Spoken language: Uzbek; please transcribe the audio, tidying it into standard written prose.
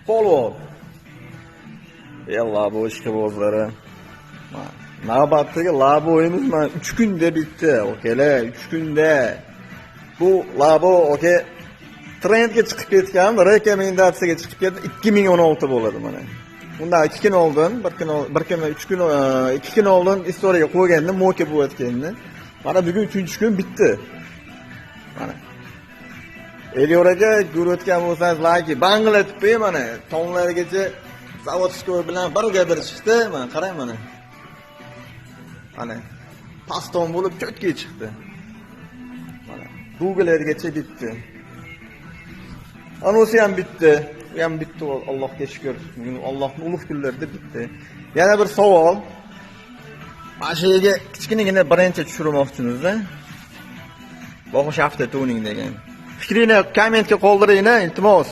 Polvon. Yalla bu ishqibozlari. Navbatdagi laboyimiz mana 3 kunda bitdi, okalar, 3 kunda. Bu labo, oka, trendga chiqib ketgan, rekomendatsiyaga chiqib ketdi, 2016 bo'ladi mana. Bundan 2 kun oldin, bir kun, bir kun, 3 kun, 2 kun oldin istoriyaga qo'ygandim, moka bo'layotganini. Mana bugun 3-kun bitdi. Mana. Elyor aka, ko'rayotgan bo'lsangiz, layki banglatib qo'ying mana. Tonglargacha заводской bilan birga bir chiqdi. Mana qarang mana. Mana paston bo'lib cho'tga chiqdi. Mana Google'lergacha bitdi. Anosi ham bitdi. U ham bitdi, Allohga shukr. Bugun Allohning ulug' kunlarida bitdi. Yana bir savol. Mana shu yerga kichkinagina birinchi tushirmoqchimiz-da. Bog'ish avto tuning degan. Fikringni kommentga qoldiring, iltimos.